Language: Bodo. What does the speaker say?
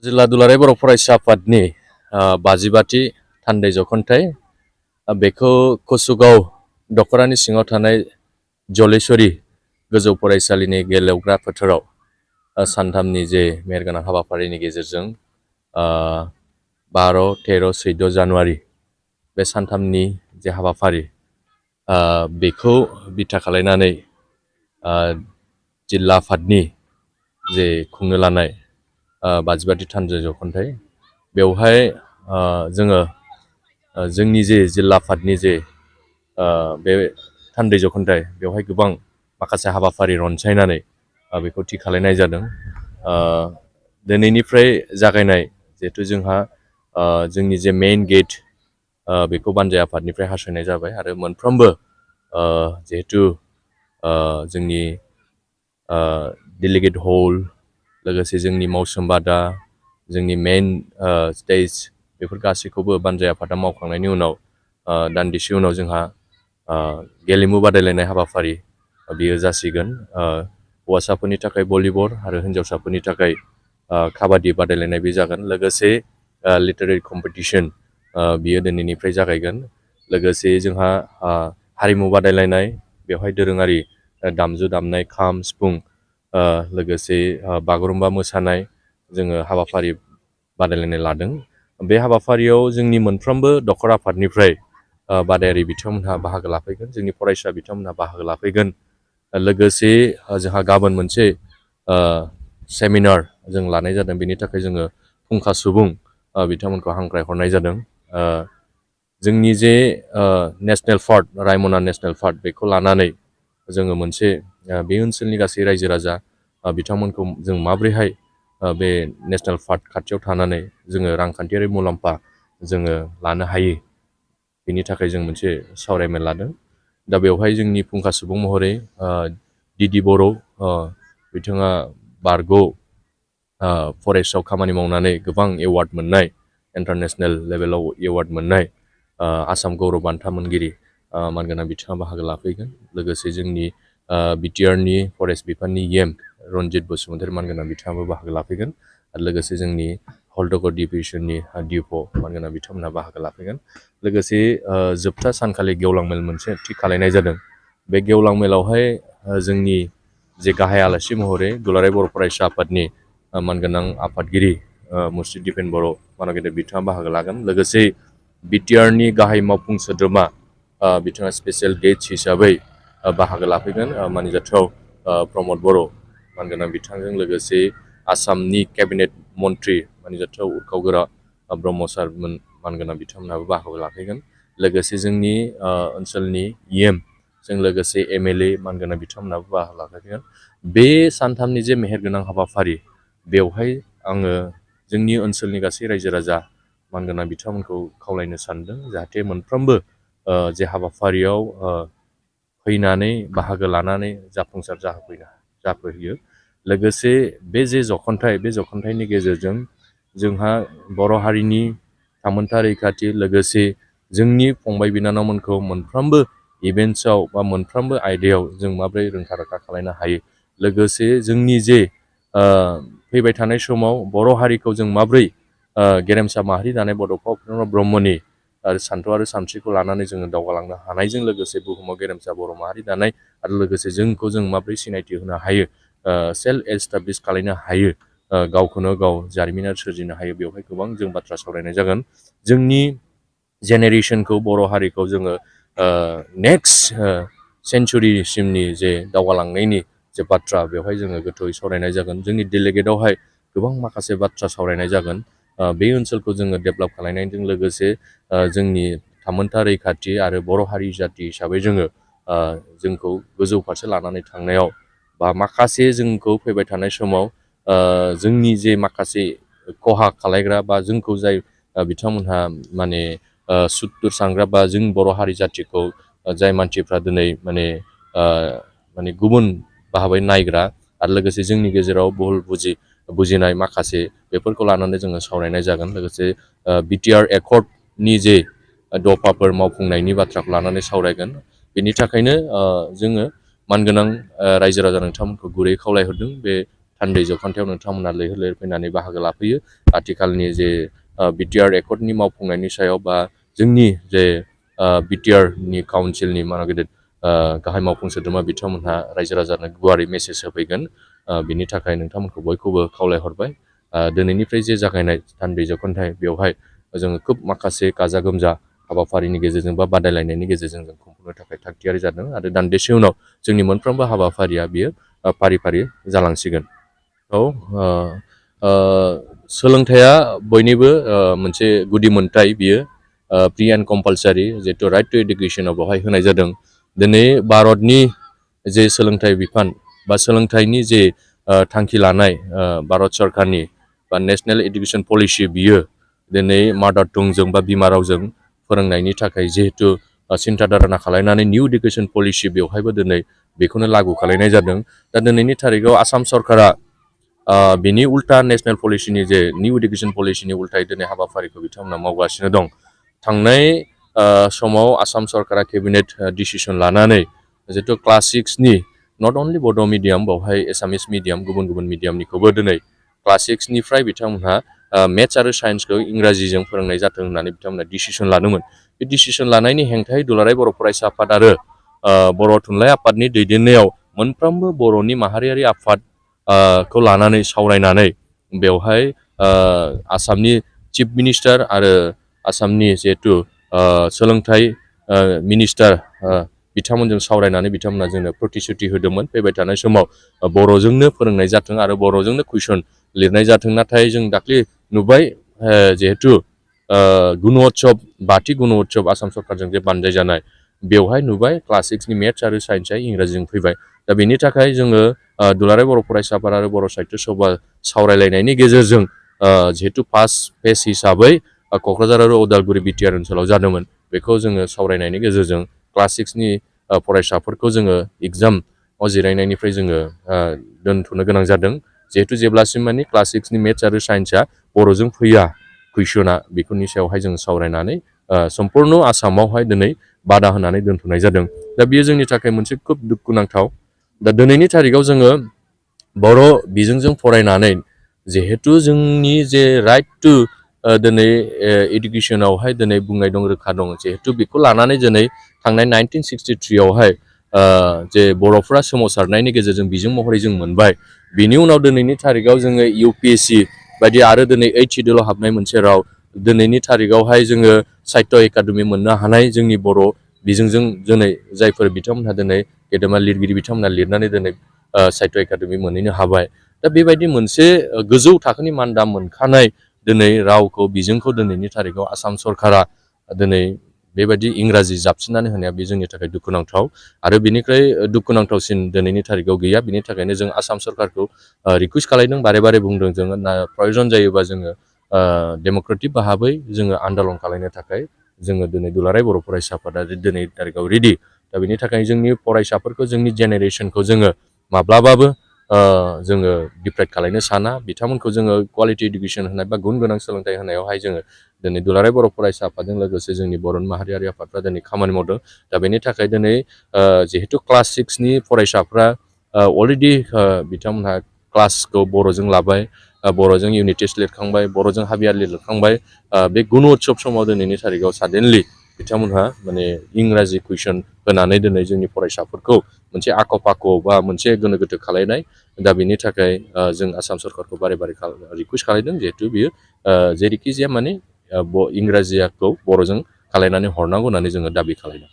जिल्ला दुलाराय बर' फरायसा आफादनि 52थि थान्दै जखनथाइ बेखौ कसुगाव दख'रानि सिङाव थानाय जलेश्वरी गोजौ फरायसालिनि गेलेग्रा फोथाराव सानथामनि जे मेहेरगोनां हाबाफारिनि गेजेरजों 12, 13, 14 जानुवारि बे सानथामनि जे हाबाफारि बेखौ बिथा खालायनानै जिल्ला आफादनि जे खुंनो लानाय 52थि थान्दै जखनथाइ बेवहाय जोङो जोंनि जे जिल्ला आफादनि जे बे थान्दै जखनथाइ बेवहाय गोबां माखासे हाबाफारि रनसायनानै बेखौ थि खालायनाय जादों। दिनैनिफ्राय जागायनाय जिहेथु जोंहा जोंनि जे मेइन गेट बेखौ बानजाय आफादनिफ्राय हास'नाय जाबाय आरो मोनफ्रोमबो जिहेतु जोंनि डेलिगेट हल लोगोसे जोंनि मावसोम बादा जोंनि मेइन स्टेज बेफोर गासैखौबो बानजाय आफादा मावखांनायनि उनाव दान्दिसे उनाव जोंहा गेलेमु बादायलायनाय हाबाफारि बियो जासिगोन। हौवासाफोरनि थाखाय भलिबल आरो हिन्जावसाफोरनि थाखाय काबादि बादायलायनाय बे जागोन। लोगोसे लिटारेरि कम्पिटिसन बियो दिनैनिफ्राय जागायगोन। लोगोसे जोंहा हारिमु बादायलायनाय बेवहाय दोरोङारि दामजु दामनाय खाम सिफुं लोगोसे बागुरुम्बा मोसानाय जोङो हाबाफारि बादायलायनाय लादों। बे हाबाफारियाव जोंनि मोनफ्रोमबो दख'र आफादनिफ्राय बादायारि बिथांमोनहा बाहागो लाफैगोन, जोंनि फरायसा बिथांमोनहा बाहागो लाफैगोन। लोगोसे जोंहा गाबोन मोनसे सेमिनार जों लानाय जादों, बेनि थाखाय जोङो फुंखा सुबुं बिथांमोनखौ हांख्रायहरनाय जादों। जोंनि जे नेसनेल पार्क रायमना नेसनेल पार्क बेखौ लानानै जोङो मोनसे बे ओनसोलनि गासै रायजो राजा बिथांमोनखौ जों माबोरैहाय बे नेसनेल पार्क खाथियाव थानानै जोङो रांखान्थियारि मुलाम्फा जोङो लानो हायो, बेनि थाखाय जों मोनसे सावरायमेल लादों। दा बेवहाय जोंनि फुंखा सुबुं महरै दिदि बर' बिथाङा बारग' फरेस्टआव खामानि मावनानै गोबां एवार्ड मोननाय, इन्टारनेसनेल लेभेलाव एवार्ड मोननाय आसाम गौरब बान्था मोनगिरि मानगोनां बिथाङा बाहागो लाफैगोन। लोगोसे जोंनि बिटिआरनि फरेस्ट बिफाननि रनजित बसुमतारी मानगोनां बिथाङाबो बाहागो लाफैगोन। आरो लोगोसे जोंनि हल्टगर डिभिजननि डिअ मानगोनां बिथांमोनहा बाहागो लाफैगोन। लोगोसे जोबथा सानखालि गेवलां मेल मोनसे थि खालायनाय जादों। बे गेवलां मेलावहाय जोंनि जे गाहाय आलासि महरै दुलाराय बर' फरायसा आफादनि मानगोनां आफादगिरि मुस्रि दिपेन बर' मानगोनां बिथाङा बाहागो लागोन। लोगोसे बिटिआरनि गाहाय मावफुं सोद्रोमा बिथाङा स्पेसियेल गेस्ट हिसाबै बाहागो लाफैगोन। मानिजाथाव प्रमद बर' मानगोनां बिथांजों लोगोसे आसामनि केबिनेट मन्त्रि मानिजाथाव उरखाव-गोरा ब्रह्म सारमोन मानगोनां बिथांमोनहाबो बाहागो लाफैगोन। लोगोसे जोंनि ओनसोलनि जों लोगोसे एमएलए मानगोनां बिथांमोनहाबो बाहागो लाफैगोन। बे सानथामनि जे मेहेरगोनां हाबाफारि बेवहाय आङो जोंनि ओनसोलनि गासै रायजो राजा मानगोनां बिथांमोनखौ खावलायनो सानदों, जाहाथे मोनफ्रोमबो जे हाबाफारियाव फैनानै बाहागो लानानै जाफुंसार जाफैयो। लोगोसे बे जे जखनथाइ बे जखनथाइनि गेजेरजों जोंहा बर' हारिनि थामोनथा रैखाथि लोगोसे जोंनि फंबाय बिनानावमोनखौ मोनफ्रोमबो इभेन्ट्सआव बा मोनफ्रोमबो आयदायाव जों माबोरै रोंखा राखा खालामनो हायो, लोगोसे जोंनि जे फैबाय थानाय समाव बर' हारिखौ जों माबोरै गेरेमसा माहारि दानाय बड'फा उपेन्द्र ब्रह्मनि आरो सान्थौ आरो सानस्रिखौ लानानै जोङो दावगालांनो हानायजों लोगोसे बुहुमाव गेरेमसा बर' माहारि दानाय आरो लोगोसे जोंखौ जों माबोरै सिनायथि होनो हायो, सेल्फ एस्टाब्लिस खालामनो हायो, गावखौनो गाव जारिमिनारि सोरजिनो हायो, बेवहाय गोबां जों बाथ्रा सावरायनाय जागोन। जोंनि जेनेरेसनखौ बर' हारिखौ जोङो नेक्स्ट सेन्सुरिसिमनि जे दावगालांनायनि जे बाथ्रा बेवहाय जोङो गोथौयै सावरायनाय जागोन। जोंनि डेलिगेटआवहाय गोबां माखासे बाथ्रा सावरायनाय जागोन। बे ओनसोलखौ जोङो डेभेलप खालामनायजों लोगोसे जोंनि थामोनथा रैखाथि आरो बर' हारि जाथि हिसाबै जोंखौ गोजौ फारसे लानानै थांनायाव बा माखासे जोंखौ फैबाय थानाय समाव जोंनि जे माखासे खहा खालायग्रा बा जोंखौ जाय बिथांमोनहा माने सुथुर सानग्रा बा जों बर' हारि जाथिखौ जाय मानसिफ्रा दिनै माने गुबुन भाबै नायग्रा आरो लोगोसे जोंनि गेजेराव भुल बुजिनाय माखासे बेफोरखौ लानानै जोङो सावरायनाय जागोन। लोगोसे बिटिआर एकर्डनि जे दफाफोर मावफुंनायनि बाथ्राखौ लानानै सावरायगोन। बेनि थाखायनो जोङो मानगोनां रायजो राजा नोंथांमोनखौ गुरै खावलायहरदों बे थान्दै जख'न्थायाव नोंथांमोना लैहोर लैहोर फैनानै बाहागो लाफैयो आथिखालनि जे बिटिआर एकर्डनि मावफुंनायनि सायाव बा जोंनि जे बिटिआरनि काउन्सिलनि मानाव गेदेर गाहाय मावफुं सोद्रोमा बिथांमोनहा रायजो राजानो गुवारै मेसेज होफैगोन बिनि थाखाय नोंथांमोनखौ बयखौबो खावलायहरबाय दिनैनिफ्राय जे जागायनाय थान्दै जख'न्थाय बेवहाय जोङो खोब माखासे गाजा गोमजा हाबाफारिनि गेजेरजों बा बादायलायनायनि गेजेरजों जों खुंफुंनो थाखाय थागथियारि जादों आरो दान्दिसे उनाव जोंनि मोनफ्रोमबो हाबाफारिया बियो फारि फारि जालांसिगोन औ सोलोंथाइया बयनिबो मोनसे गुदि मोन्थाय बियो फ्रि एन्ड कम्पालसारि जिहेतु राइट टु इडुकेसनाव बेवहाय होनाय जादों दिनै भारतनि जे सोलोंथाइ बिफान बा सोलोंथाइनि जे थांखि लानाय भारत सरकारनि बा नेसनेल इडुकेसन पलिसि बियो दिनै मादार टंजों बा बिमा रावजों फोरोंनायनि थाखाय जिहेतु सिन्था धारना खालायनानै निउ इडुकेसन पलिसि बेवहायबो दिनै बेखौनो लागु खालायनाय जादों दा दिनैनि थारिखआव आसाम सरकारा बिनि उल्था नेसनेल पलिसिनि जे निउ इडुकेसन पलिसिनि उल्थायै दिनै हाबाफारिखौ बिथांमोना मावगासिनो दं थांनाय समाव आसाम सरकारा केबिनेट डिसिसन लानानै जितु क्लास 6नि नट अनलि बड' मिडियाम बेवहाय एसामिस मिडियाम गुबुन गुबुन मिडियामनिखौबो दिनै क्लास 6निफ्राय बिथांमोनहा मेथ्स आरो साइन्सखौ इंराजिजों फोरोंनाय जाथों होननानै बिथांमोना डिसिसन लादोंमोन बे डिसिसन लानायनि हेंथायै दुलाराय बर' फरायसा आफाद आरो बर' थुनलाइ आफादनि दैदेननायाव मोनफ्रोमबो बर'नि माहारियारि आफाद खौ लानानै सावरायनानै बेवहाय आसामनि चिफ मिनिस्टार आरो आसामनि जिहेतु सोलोंथाइ मिनिस्टार बिथांमोनजों सावरायनानै बिथांमोना जोंनो प्रतिश्रुति होदोंमोन फैबाय थानाय समाव बर'जोंनो फोरोंनाय जाथों आरो बर'जोंनो कुइसन लिरनाय जाथों नाथाय जों दाख्लै नुबाय जिहेतु गुण'त्सब 5थि गुण'त्सब आसाम सरकारजों जे बानजाय जानाय बेवहाय नुबाय क्लास 6नि मेथ्स आरो साइन्सआ इंराजिजों फैबाय दा बेनि थाखाय जोङो दुलाराय बर' फरायसा आफाद आरो बर' साहित्य सभा सावरायलायनायनि गेजेरजों जिहेतु फार्स्ट फेज हिसाबै क'क्राझार आरो उदालगुरि बिटिआर ओनसोलाव जादोंमोन बेखौ जोङो सावरायनायनि गेजेरजों क्लास 6नि फरायसाफोरखौ जोङो एग्जामाव जिरायनायनिफ्राय जोङो दोनथ'नो गोनां जादों जिहेतु जेब्लासिम माने क्लास 6नि मेथ्स आरो साइन्सआ बर'जों फैया कुइसना बेफोरनि सायावहाय जों सावरायनानै सम्पुर्ण आसामावहाय दिनै बादा होनानै दोनथ'नाय जादों दा बेयो जोंनि थाखाय मोनसे खोब दुखुनांथाव दा दिनैनि थारिखआव जोङो बर' बिजोंजों फरायनानै जिहेतु जोंनि जे राइट टु दिनै इडुकेसनावहाय दिनै बुंनाय दं रोखा दं जिहेतु बेखौ लानानै दिनै थांनाय 1963आवहाय जे बर'फ्रा सोमावसारनायनि गेजेरजों बिजों महरै जों मोनबाय बिनि उनाव दिनैनि थारिखआव जोङो UPSC बायदि आरो दिनै 8 सिडिउलाव हाबनाय मोनसे राव दिनैनि थारिखआवहाय जोङो साहित्य एकाडेमि मोननो हानाय जोंनि बर' बिजोंजों दिनै जायफोर बिथांमोनहा दिनै गेदेमा लिरगिरि बिथांमोनहा लिरनानै दिनै साहित्य एकाडेमि मोनहैनो हाबाय दा बेबायदि मोनसे गोजौ थाखोनि मानदाम मोनखानाय दिनै रावखौ बिजोंखौ दिनैनि थारिखआव आसाम सरकारा दिनै बेबायदि इंराजि जाबसिननानै होनाया बे जोंनि थाखाय दुखुनांथाव आरो बिनिफ्राय दुखुनांथावसिन दिनैनि थारिखआव गैया बिनि थाखायनो जों आसाम सरकारखौ रिकुवेस्ट खालायदों बारे बारे बुंदों जोङो प्रयजन जायोबा जोङो डेम'क्रेटिक भाबै जोङो आन्दालन खालायनो थाखाय जोङो दिनै दुलाराय बर' फरायसा आफादा दिनै थारिखआव रेडि दा बेनि थाखाय जोंनि फरायसाफोरखौ जोंनि जेनेरेसनखौ जोङो माब्लाबाबो जोङो डिप्राइड खालायनो साना बिथांमोनखौ जोङो क्वालिटि इडुकेसन होनाय बा गुन गोनां सोलोंथाइ होनायावहाय जोङो दिनै दुलाराय बर' फरायसा आफादजों लोगोसे जोंनि बर' माहारियारि आफादफ्रा दिनै खामानि मावदों दा बेनि थाखाय दिनै जिहेतु क्लास 6नि फरायसाफ्रा अलरेडि बिथांमोनहा क्लासखौ बर'जों लाबाय बर'जों इउनिट टेस्ट लिरखांबाय बर'जों हाफ यारलि लिरखांबाय बे गुण उत्सब समाव दिनैनि थारिखआव साडेनलि बिथांमोनहा माने इंराजि कुइसन होनानै दिनै जोंनि फरायसाफोरखौ मोनसे आख' फाख' बा मोनसे गोनो गोथो खालायनाय दा बेनि थाखाय जों आसाम सरकारखौ बारे बारे रिकुवेस्ट खालायदों जिहेतु बियो जेरैखि जाया माने इंराजियाखौ बर'जों खालायनानै हरनांगौ होननानै जोङो दाबि खालायदों